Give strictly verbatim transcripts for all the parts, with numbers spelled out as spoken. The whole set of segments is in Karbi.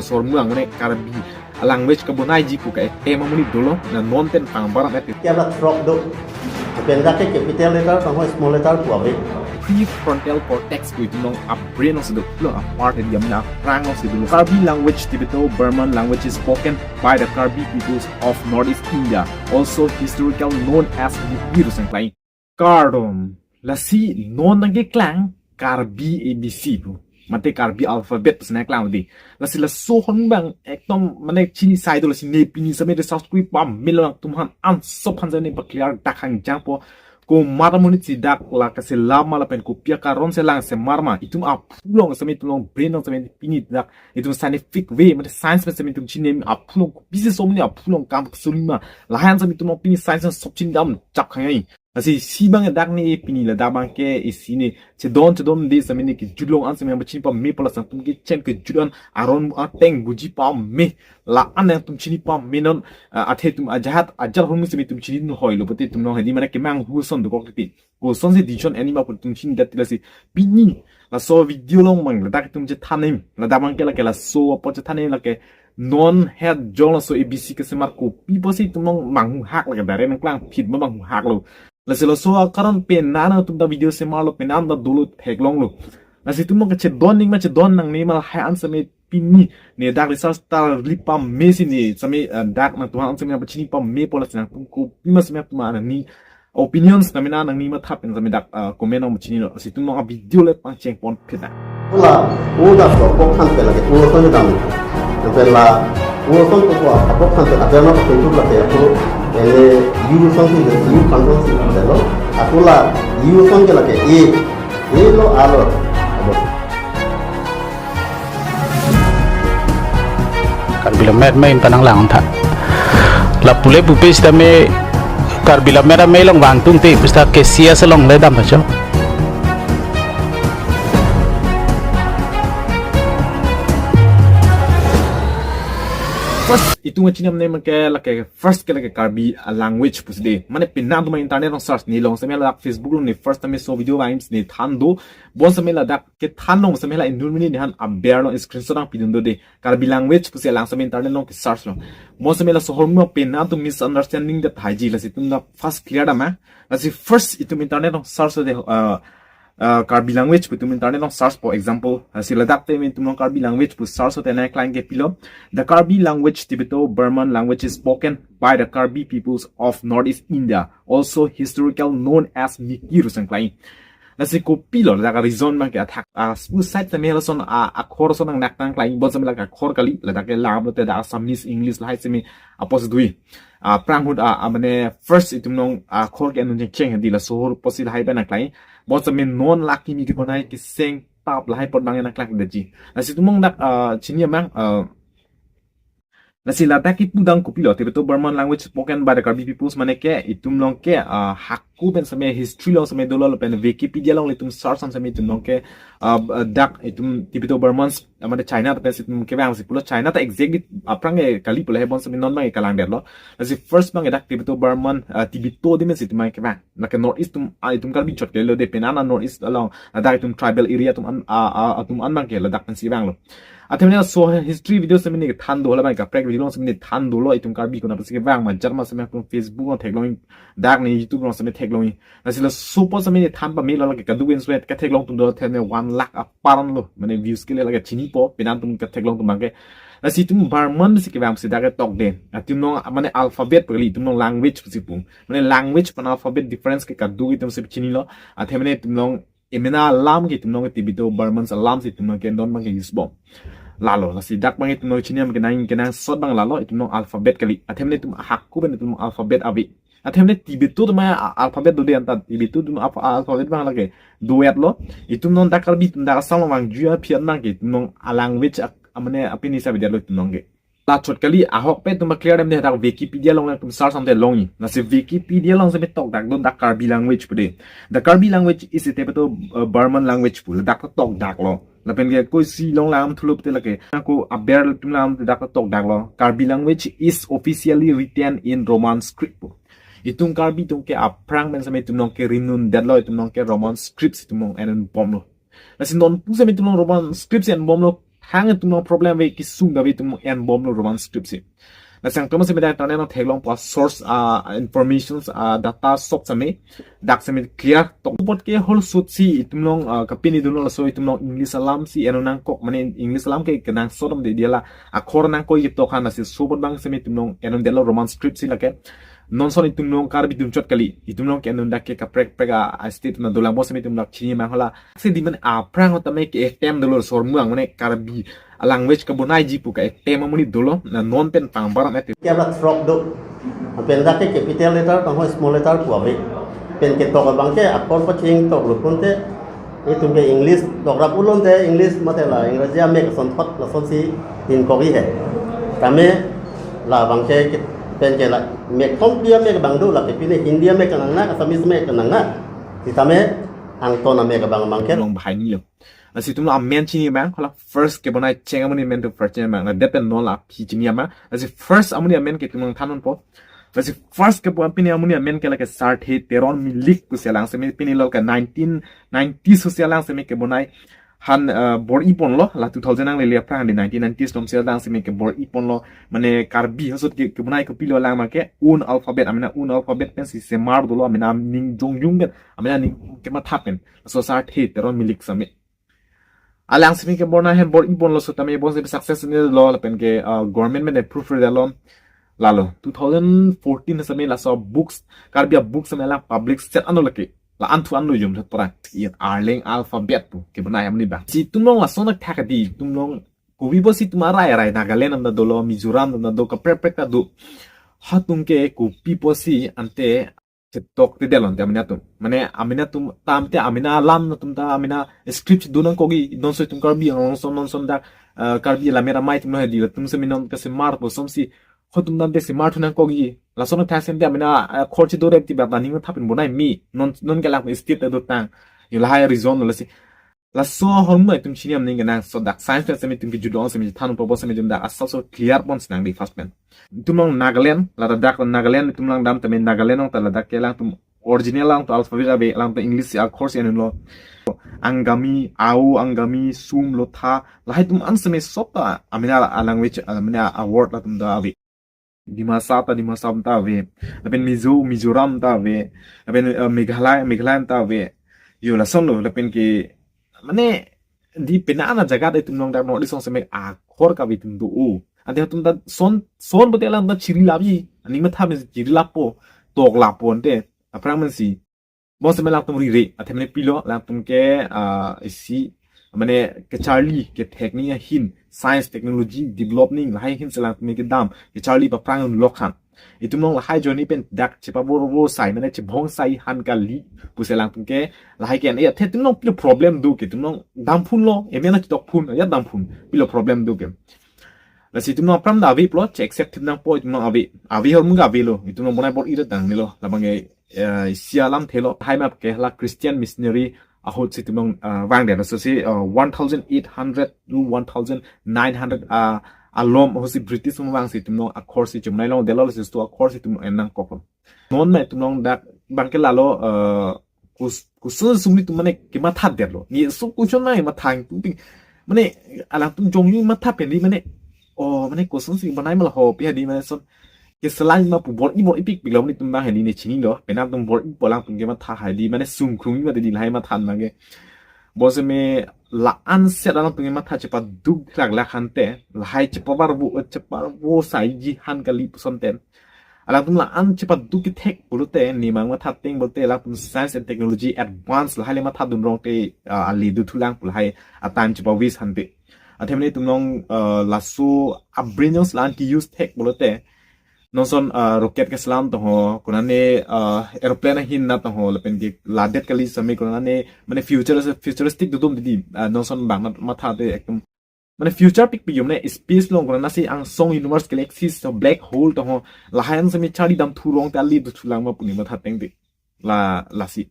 Sormuang mane Karbi language kabonaiji pu ka-etem amonit dolo, na non pen pangbar amat. Kerala throk do. Pen dak ke capital letter tangho small letter pu ave. Prefrontal cortex pu itum along a-brain alongsi dolo, apart hedi amina aphrang alongsi dolo. Karbi language, Tibeto-Burman language is spoken by the Karbi peoples of Northeast India. Also historical known as Mikiru sangklai. Kardom, lasi non nangkeklang Karbi A B C pu, mate Karbi alphabet pusi nangklang di. Lasi laso ahormu abang ekdom mane chini sai do, lasi ne pini same de subscribe pamelo nangtum aphan ansop aphan same ne pa-clear dak hangjangpo. Komat amonit si dak la kaselam ma lapen kopi akaron si langsemar ma, itum aphu along same, itum along brain along same pini dak itum scientific way mate science pen same itum chini aphu along kopisi somni aphu along kam kesolima, lahan same itum along pini science sop chini damchap khangai. Lasi isi abang dak ne pini ladak abang ke isi ne chedon chedon de same ne kejut along an same pachini pame pu la sangtum kechen kejut an aron ateng buji pame, la-an nangtum chini pame non, ah, athe itum ajat ajat ahormu same itum chinidun hoilo, pute itum along hedi mane kemanghu ason dokok titi. Kosonsi decision eni ma pu itum chinidet, lasi pini laso video along abang ladak itum chethan nem, ladak abang ke lake laso apot chethan nem, lake non het jong laso A B C kesemar kopi pusi itum along manghuhak, lake direct nangklangphit ma manghuhak lo. Lasi laso akaron pen nangtum ta video semarlo, pen nang ta dolo theklonglo. Lasi itum along kachedon ning ma chedon nangne ma lahai an same pini ne dak research ta li pame si ne same, eh, dak nangtum aphan same pachini pamepo, lasi nangtum kopi ma same atum aphan nangning opinions namena nangning matha pen same dak, eh, comment along pachinilo. Lasi itum along a-video le pangcheng ponphit nang. Ula, uda ko pok than pe lake, ulo son dam. Pe la, ulo son ko ko, a pok than pe, a berma ko tu lake, aku, ele, yu son si, yu kan son si, delo. Aku la, yu son ke lake, e, e lo, a lo. Abo. Karbi Lammet Amei pen nanglang tha. Lapu le pupe sitame Karbi Lammet Amei along vangtungte, pista K C S along le dam pacho. First, itum kachinam ne make lake first ke lake Karbi, ah, language pusi de. Mane pini nangtum internet along search ne, lason same ladak Facebook along ne first time so video vang ne than do. Bon same ladak kethan along same la inut mini nephan aber along screenshot nangpidun do de. Karbi language pusi lang same internet along ke search lo. Bon same laso ahormu pini nangtum misunderstanding det thaiji, lasi itum ta first clear dam ma. Lasi first itum internet along search de, uh, uh, Karbi language pu itum internet along search, for example, uh, si ladak te itum along Karbi language pu search te nangklang ke pilo. The Karbi language, Tibeto-Burman language is spoken by the Karbi peoples of Northeast India, also historical known as Mikiru sangklai. Lasi kopilo ladak reason abang ke athak, ah, spu side same lason, ah, akhor ason nangnak nangklai, bon same ladak akhor kali, ladak ke lam lote dak Assamese, English lahai same apot si dui. Ah, aphrang ahut, ah, ah, mane first itum along, ah, akhor ke anun chengcheng hedi, laso ahormu pusi lahai pen nangklai. Bon same non lake kimi kebonai keseng tap lahai apot abang nangklangdetji. Lasi itum along dak, ah, chini abang, ah, lasi ladak kipu abang kopilo, Tibeto-Burman language spoken by the Karbi peoples, mane ke itum along ke, ah, hako pen same history along same dolo, lapen Wikipedia along le itum search an same itum along ke, ah, dak itum Tibeto-Burmans, ah, mane China ta pen si itum kevang si pulo, China ta exactly aphrang ke kali pulo he, bon same non abang ke kalang detlo. Lasi first abang ke dak Tibeto-Burman, ah, Tibeto de men si itum abang kevang. Lake North East atum, ah, itum Karbi chot kali lo de, pini nang North East along, ladak itum tribal area atum an, ah, ah, atum an abang ke ladak pen si vanglo. Athe mane laso history video same ne than do, hala abang kaprek video along same ne than dolo, itum Karbi konat pusi kevang ma, ajat ma same atum Facebook along theklong, dak ne YouTube along same theklong. Lasi laso apot same ne than pamelo, lake kaduk in same ketheklong atum do, athe ne one lakh apar an lo, mane views ke le lake chinipo, pini nangtum ketheklong atum abang ke. Lasi itum Burman si kevang si dak ketok de. Atum along mane alphabet pu kali, itum along language pusi pu. Mane language pen alphabet difference ke kaduk itum si chinilo. Athe mane itum along emena alam ke itum along Tibeto-Burmans alam si itum along ke non abang ke use bom. Lalo, lasi dak abang itum along chini abang kenang, kenangsot abang lalo, itum along alphabet kali. Athe mane itum hako pen itum alphabet ave. Athe mane Tibeto atum a-, alphabet do de, anta Tibeto atum alpha-, alphabet abang lake duet lo. Itum non dak Karbi atum dak Assam abang juya phian abang ke itum along a-language ak-, a mane apini sa bidet lo itum along ke. La chot kali, ahok pen itum clear dem de, dak Wikipedia along itum search an te longji. Lasi Wikipedia along same tokdak do dak Karbi language pu de. The Karbi language is a Tibeto, uh, Burman language pu, ladak tokdak lo. Lapen ke koisi along lam thulo pute lake, ako aber atum lam dak tokdak lo. Karbi language is officially written in Roman script pu. Itum Karbi atum ke aphrang pen same itum along ke rinun detlo, itum along ke Roman script itum along enun bomlo. Lasi non pu same itum along Roman script enun bomlo. Hang itum along problem ave, kesung ave, itum along enbomlo Roman script si. Lasi nangtum seme dak internet along theklongpo, source, ah, informations, ah, data sob seme dak seme clear tok. Apot ke whole suit si itum along, ah, kapini dunlo, laso itum along English alam si en-o nangkok, mane English alam ke kenangsot damde dia la akhor nangkoi ketok han, lasi laso apot abang seme itum along en-ondetlo Roman script si lake. Non ason itum along Karbi atum chot kali, itum along ke en-o dak ke kaprek prek a, a state na dolang, bonseme itum dak chini mang hala. Si di mane aphrang tame ke attempt dolo, sormuang mane Karbi a language kabonaiji pu ka attempt amonit dolo, na non pen pangbar met. Ke abra throk do. Pen dak ke capital letter tangho small letter pu ave. Pen ketok abang ke akhor pachingtoklo, konte itum ke English dokrap ulonte English mate la Engraji amek asonthot lasonsi tin kori he. Tame labang ke, ke pen ke la mek kongpi amek abang do, lake pine Hindi amek nangnak, Assamese amek nangnak. Sitame angton amek abang abang ke along bahai nilo. Lasi itum along amen chini abang, hala first kebonai cheng amonit amen to first cheng abang. La det pen non la aphi chini abang. Lasi first amonit amen ke itum along than-unpo. Lasi first ke pu pini amonit amen ke lake Sarthe Teron Milik pusi alang seme pini lo ke nineteen nineties pusi alang seme kebonai han, eh, bor-iponlo, la two thousand nanglele aphrang di nineteen nineties along si alang seme kebor-iponlo, mane Karbi ahut ke, kebonai kopilo alang make own alphabet, amena own alphabet pensi semar dolo, amena ning jongjung pen, amena ning kematha pen, laso Sarthe Teron Milik seme. Alang seme kebonai han bor-iponlo, laso tame bonseme success nilo, lapen ke, uh, government pen approve re dalom. Lalo two thousand fourteen seme laso books, Karbi a books seme alang publish set anlo lake. La an thu an lo jum thot pora. Iyat Arleng alphabet pu kebonai amonit abang. Si itum along lason athak di, itum along kopi pusi itum arai arai Nagaland atum ta dolo, Mizoram atum ta do, kaprek prek ta do. Hatum ke kopi pusi ante chetok te delon te amena atum. Mane amena atum tame te amena alam atum ta amena script do nangkokji, non ason itum Karbi Anglong ason, non ason dak, eh, Karbi lammet amei atum lo hedi, latum seme non kesemar pu asonsi hatum tame te semar thu nangkokji. Lason athak seme te amena, eh, khor chedorep ti bata ning matha pen bonai me. Non, non ke alang state ta dotang. Yo lahai reason lo lasi. Laso ahormu itum chini aning kenangsot, dak science pen seme itum kejut-ong seme than-unpo, bonseme itum dak asap so clear pon si nangdi first pen. Itum along Nagaland, ladak Nagaland itum langdam tame Nagaland along ta ladak ke alangtum original alangtum alphabet ave, alangtum English akhor si en-unlo. Angami, Ao, Angami, Sum, Lotha, lahai atum an seme sob ta amena a language, amena a word latum ta ave. Dimasa ta Dimasa ta ave, lapen Mizo, Mizoram ta ave, lapen, eh, Meghalaya, Meghalaya ta ave. Yo lasonlo, lapen ke, mane, di penang an ajaga itum along dak North East along seme akhor kave atum do-o. Ante atum ta son, son bote alang ta chiri lapji, aning matha pen chiri lapo, tok lapo ante, aphrang pensi. Bonseme alangtum rire, athe mane pilo, alangtum ke, ah, isi, mane kecharli, kethekni ahin, science, technology, development, lahai ahin si alangtum kedam, kecharli paphrang-unlo han. Itum along lahai ajoine pen dak chepabor bor sai, mane chebhong sai han kali, pusi alangtum ke, lahai ke, eh, athe itum along pilo problem do ke, itum along damphunlo, eh, mena chetok phun, ya damphun, pilo problem do ke. Lasi itum along apran ta ave pulo, che accept thip nangpo itum along ave. Ave ahormu ke avelo, itum along bonai bor-i ta tang nilo. Labang ke, eh, isi alamthe lo, hai map ke hala Christian missionary ahut si itum along, eh, vangdet. Laso si, eh, one thousand eight hundred to one thousand nine hundred, ah, alom ahut si British atum vang si itum along akhor si chomnai longdetlo, lasi laso akhor si itum along en nangkoklo. Non ma itum along dak abang ke lalo, eh, kus-, koson sumni atum mane kematha detlo. Ni so koson ma matha atum ping. Mane alangtum jongju matha pen di mane, oh, mane kosonsi bonai ma la ho pi hedi mane son. Keselang ma pu bor-i bor-i pikpiklo, mane itum abang hedi ne chinilo. Penang atum bor-ipo, alangtum kematha hedi mane sungkrung ma di lahai matha nangke. Bonseme la-an set alangtum kematha chepaduk thilak la han te. Lahai chepabar bo, chepabar bo saiji han kali puson ten. Alangtum la-an chepaduk kethek pulote, ne mang matha ateng pulote, alangtum science and technology advance lahai le mathadun rong te, ah, ale dothulang pu lahai a-time chepa-waste hante. Athe mane itum along, ah, laso a-brain jongsi la-an ke-use thek pulote, non ason, ah, rocket keselam tangho, konane, ah, aeroplane ahin na tangho, lapen ke ladet kali seme konane, mane future, futuristic dodum didi, ah, non ason abang na matha te ekdom mane future pikpik yo, mane space along konane si angsong universe galaxies to black hole tangho lahai an seme charli damthu rong te ale dothulang ma pu ne matha ateng te. La, lasi.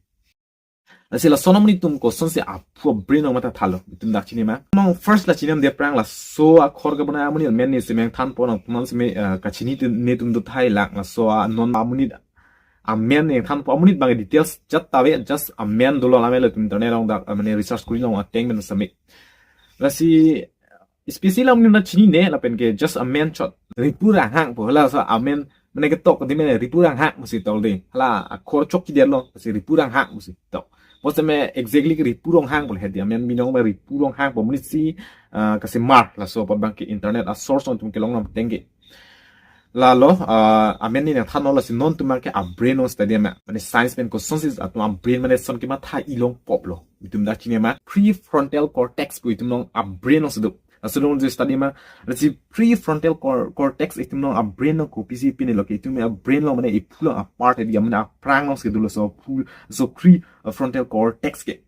Lasi lason amonit atum kosonsi aphu brain along mathathalo. Itum dak chini ma. Nong first la chinidamde aphrang laso akhor kebonai amonit amen ne seme thanpo, nangtum an seme, eh, kachini te netum dothai lang, laso a non amonit amen ne thanpo, amonit abang details jat ta ave, just amen dolo, la melo itum internet along dak, eh, mane research kori long ateng pen seme. Lasi Especially amonit nangchinine lapen ke just amen chot. Ripu Ronghang pu, hala so amen mane ketok di mane Ripu Ronghang pusi tok di. Hala akhor chokchedetlo, si Ripu Ronghang pusi tok. Bonsitame exactly ke Ripu Ronghang pu hedi, amen binong ba Ripu Ronghang pu amonit si, ah, kasemar, laso apot abang ke internet a-source atum kelong nangteng ke. Lalo, ah, amen ne nangthanlo, lasi non atum abang ke a-brain along study ma. Mane science pen kosonsi atum a-brain mane son kematha ilong poplo. Itum dak chini ma prefrontal cortex pu itum along a-brain along si do. Laso along je study ma, lasi prefrontal cor-, cortex itum along a-brain along kopisi pinelo ke, itum a-brain along mane ephu along a-part hedi, mane aphrang along si dolo, so phu, so prefrontal cortex ke.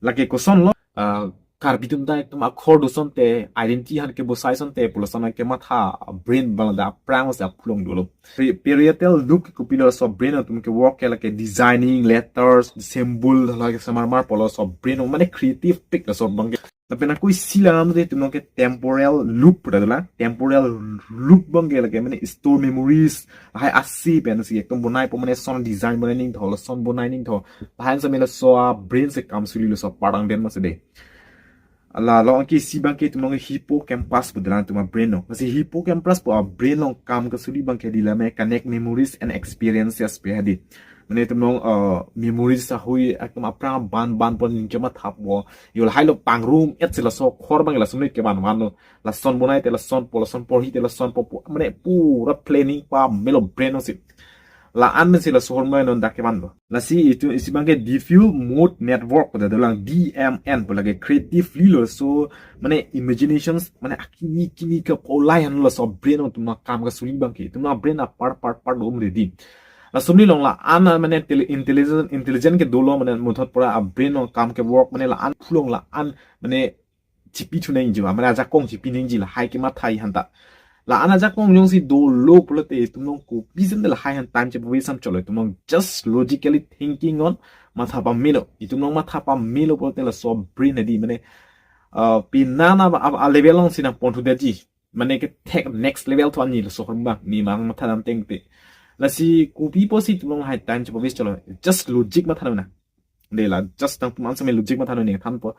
Lake kosonlo, ah, Karbi atum ta itum akhor do asonte, identity aphan kebosai asonte, pulo ason kematha brain abang ta aphrang si aphu along dolo. Pre-, parietal lobe kopilo, laso brain atum ke work ke lake designing, letters, symbol, lake semar mar pulo, laso brain mane creative pik laso abang ke. Lapen ako isi alam te itum along ke temporal lobe pu ta dolang. Temporal lobe abang ke lake mane store memories. Lahai asi pen si ekdom bonai po, mane son design bonai ningtho, lason bonai ningtho. Lahai samela laso a-brain si kam suli, laso apart angden ma si de. Lalo anke isi abang ke itum along hippocampus pu dolang itum a-brain along. Lasi hippocampus pu a-brain along kam kesuli abang ke di lame connect memories and experiences pu hedi. Mane itum along, uh, memories ahui ekdom aphrang ban ban pon ningje matha po. Yo lahai lo pangrum et si laso akhor abang ke lason ke ban vanlo. Lason bonai te lason po, lason porhi te lason po, po. Mane pura planning pamelo brain along si. La-an pensi laso ahormu non dak kevanlo. Lasi itum isi abang ke diffuse mood network pu ta dolang, D M N pu lake creatively lo, so mane imaginations mane akimi kimi ke polai han laso brain along itum along kam kesuli abang ke. Itum along brain apart part part lo um ready. Laso amli along la-an mane intelli-, intelligent, intelligent ke dolo, mane muthot pura a-brain along kam ke work, mane la-an phu along la-an mane chipi thu nangji ma, mane ajakong chipi nangji, lahai kematha-i han ta. La-an ajakong jongsi dolo pulote itum along kopisi de lahai han time chepa waste sam cholo, itum along just logically thinking on matha pamelo. Itum along matha pamelo pulote laso brain hedi mane, uh, pinana a, a, a-level along si nangponthu detji. Mane kethek next level tho ani laso ahormu abang, ne mang matha dam tengte. Lasi kopi pusi itum along lahai time chepa waste cholo, just logic matha na. De la just nangtum an same logic matha nangthanpo.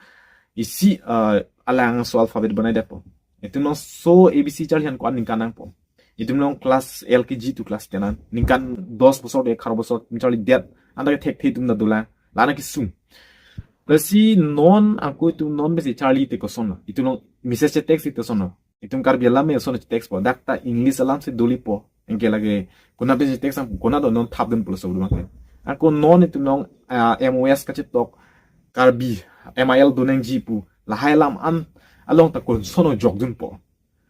Isi, uh, alang so alphabet bonai detpo. Itum along so A B C charli han ko-an ningkan nangpo. Itum along class L K G to class ten an. Ningkan dos bosor de khar bosor itum charlidet. Anta kethekthe itum ta dolang. Lana kesung. Lasi non ako itum non pensi charli te kosonlo. Itum along message che-text te kosonlo. Itum Karbi alam me ason che-text po. Dak ta English alam si dolipo. Anke lake konat pensi text ang konat do, non thapdunpo laso abang ke. Ako non itum along, ah, M O S kachetok, Karbi M I L do nangji pu, lahai alam an along ta koson jokdunpo.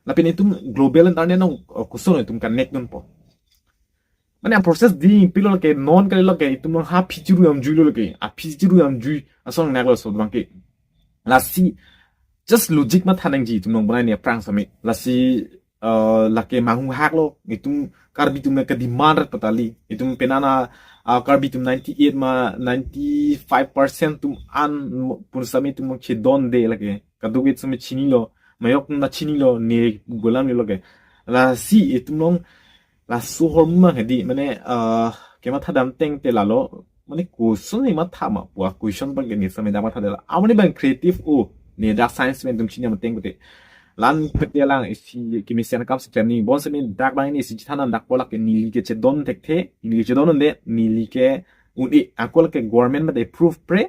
Lapen itum global internet along, uh, koson itum connect dunpo. Mane a-process ding pilo lake, non kalilo ke itum along ha phichiru amjui lo lake. Aphichiru amjui ason nanglo laso abang ke. Lasi just logic matha nangji itum along bonai ne aphrang same. Lasi, uh, lake manghak lo, itum Karbi atum ke demand rat patali. Itum penana, uh, Karbi atum ninety-eight ma ninety-five percent atum an pun same itum along chedonde lake. Kadokave same chinilo, mayok atum ta chinilo, ne pu alam lilo ke. Lasi itum along laso ahormu abang hedi, mane, ah, kematha dam tengte lalo, mane koson ne matha ma pu a-question abang ke ne same dak matha detlo. Amonit abang creative o, ne dak science pen atum chini amateng pute. La-an pute lang isi kemesen akam si klem nangji, bonsitame dak abang ne isi chethan nang dak po lake neli ke chedon thekthe, neli ke chedon un'e, neli ke un-e, ako lake government mate approve pre,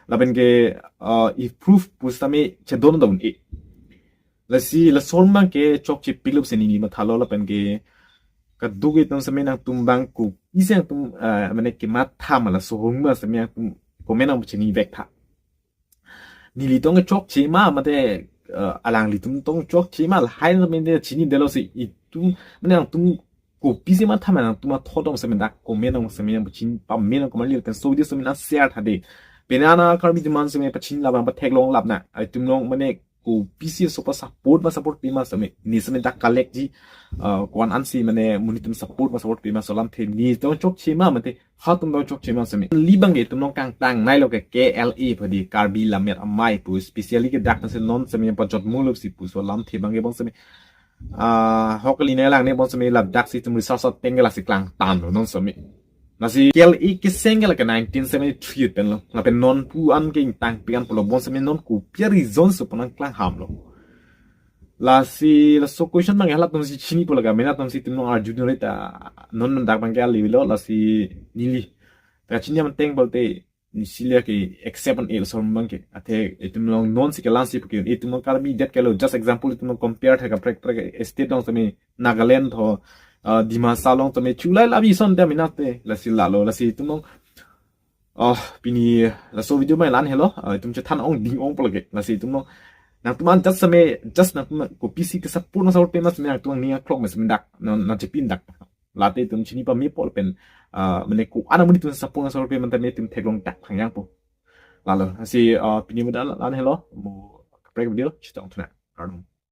lapen ke, ah, approve pusitame chedon ta un-e. Lasi laso ahormu abang ke chokche piklo pusi neli mathalo lapen ke kadokave atum same nangtum abang kopisi nangtum, ah, mane kematha ma laso ahormu same nangtum comment nangpachini vek tha. Nelitum ke chokche ma mate, ah, alanglitum tong chokche ma lahai same de chinidetlo si itum mane nangtum kopisi matha ma nangtum athot along same dak comment along same nangpachini pame nang comment lapen so video same nang share tha de. Penana Karbi atum an same pachini lap nang patheklong lap nang. Itum along mane kopisi so pa-support ma-support pima same. Ne same dak collect ji, ah, ko-an ansi mane monit atum support ma-support pima, so alamthe ne tong chokche ma mate ha atum tong chokche ma same. Neli abang ke itum along kangtang nailo ke K L A pu hedi, Karbi Lammet Amei pu, specially ke dak nang si non same pajotmulo si pu, so alamthe abang ke bonsitame, ah, hok li ne lang ne bonsitame ladak si itum research ateng ke lasi klangtanlo non same. Lasi K L A keseng ke lake nineteen seventy-three pen lo. Lapen non pu an ke ingtangpik an pulo, bonsitame non kopi a-reason si pu nangklang ham lo. Lasi laso question abang ke halatum si chinipo, laga mena atum si itum along arju nore ta, non non dak abang ke ali lo, lasi neli ta chini amateng pulote neli si le ke accept an el som abang ke. Athe itum along non si kelang si puke, itum along Karbi det ke lo, just example, itum along compare tha kaprek kaprek state along tame, Nagaland ho, uh, Dimasa along tame chulai labi son te mena te, lasi lalo, lasi itum along, oh, pini laso video abang la-an helo, uh, itum chethan ong ding ong pulo ke, lasi itum along nangtum an just tame, just nangtum kopisi ke support nang support pame tame nangtum ning aklok me tame dak, nang, nangchepin dak. Late itum chini pamepo lapen, uh, mane ko-an amonit atum support nang support pame tame itum theklong dak thangyang po. Lalo, lasi, uh, pini muda la-an helo, mo kaprek video chetong thuna. Kardom.